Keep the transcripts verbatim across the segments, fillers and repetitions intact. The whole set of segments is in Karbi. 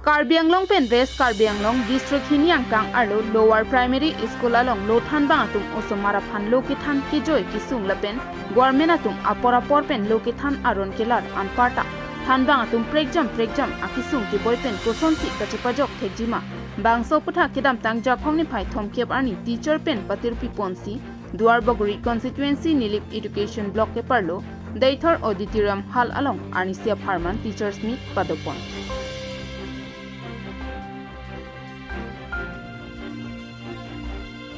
Karbi Anglong pen West Karbi Anglong District hini angkang arlo Lower Primary School along lo thanbang atum osomar aphan lo kethan kejoi kesung lapen government atum apor apor pen lo kethan aron kelar anparta thanbang atum prekjam prekjam akesung keboi pen kosonsi kachepajok thekjima. Bangso aputhak kedamtang Japhong niphai thomkep arni teacher pen patirpi ponsi Duar Bagori constituency Nilip Education Block keparlo Deithor Auditorium Hall along arnisi apharman teachers meet padopon.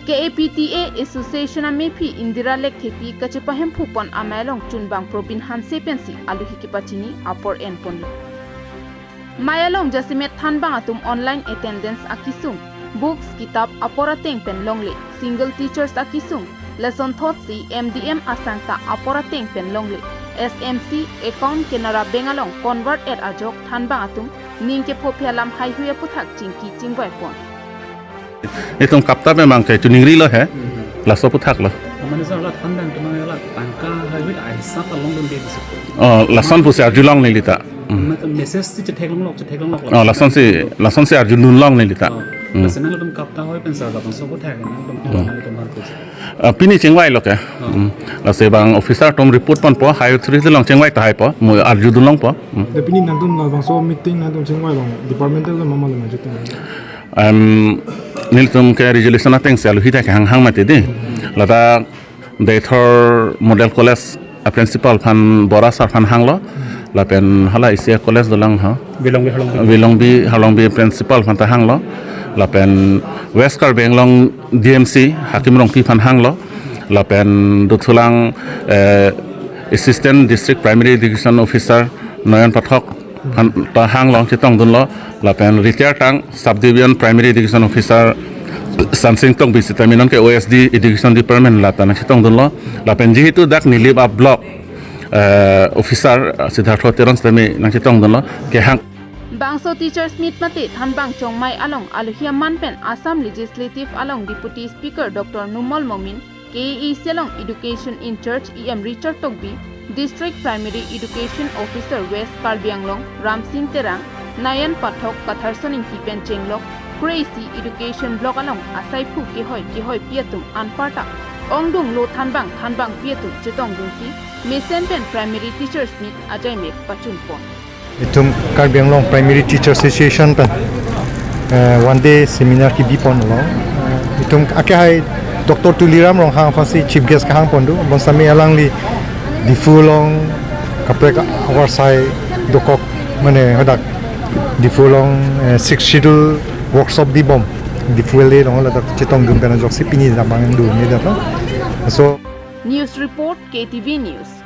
K A P T A Association amephi Indira Lekthepi kachepahemphupon amei along chunbang Probin Hanse pensi aluhi kepachini apor enponlo. Mei along jasemet thanbang atum online attendance akesung, books kitap apor ateng pen longle, single teachers akesung, lason thotsi M D M asangta apor ateng pen longle, S M C account Canara Bank along convert et ajok thanbang atum ning kepho phe alam haihui aputhak chingki chingvaipon. Itum kapta memang ke chuningrilo he. Laso aputhak lo. Mane sir, la thanbang atum la tangka haihui ahisap along dun desi. Oh, lason pusi arjulong nelita. Hmm. Mane message si chetheklonglok, chetheklonglok. Oh, lasonsi, lasonsi arjulunlong nelita. Oh. Hmm. Lason atum kapta hoi pen sir, lason aputhak atum, atum harus. Ah, pini chingvailo ke. Oh. Hmm. Lasi bang officer atum report ponpo, high authority along chingvai tahaipo, mo arjudunlongpo. Hmm. Te pini nangtum labangso meeting nangtum chingvailong, departmental lo mama lo maju tum. Em, nelitum ke resolution atengsi aluhi ta kehanghang mati dei. Ladak Deithor Model College a principal aphan Bora sir aphan hanglo. Lapen hala isi a college dolang ha. Bilongbi Halongbi. Bilongbi Halongbi principal aphan ta hanglo. Lapen West Karbi Anglong D M C Hakim Rongpi aphan hanglo. Lapen dothulang, eh, Assistant District Primary Education Officer Noyan Pathak aphan ta hanglo, chetongdunlo. Lapen retired tang Sub Division Primary Education Officer Sansing Tokbi sitame non ke O S D Education Department lata nangchetongdunlo. Lapen jihetu dak Nilip a block, eh, officer, eh, Siddhartho Teron sitame nangchetongdunlo. Kehang. Bangso teachers meet mate thanbang chongmei along aluhi aman pen Assam Legislative along Deputy Speaker Doctor Numal Momin, K A A C along Education in-charge E M Richard Tokbi, District Primary Education Officer West Karbi Anglong Ramsing Terang, Nayan Pathak, Katharson Ingti pen chenglok kre-isi Education Block along asaiphu kehoi kehoipi atum anparta ongdung lo thanbang thanbangpi atum chetongdunsi mesen pen primary teachers meet ajaimek pachunpon. Itum Karbi Anglong Primary Teacher Association pen, eh, one day seminar kebipon lo. Eh, itum akehai Doctor Tuliram Ronghang aphansi chief guest kehangpon do. Bonsitame alangli Diphu along kaprek awarsai dokok mane hadak Diphu along, eh, Sixth Schedule workshop dibom. Diphu Valley along ladak chetongdun pen ajoksi pini damang dun ni dak lo. So News report, K T V News.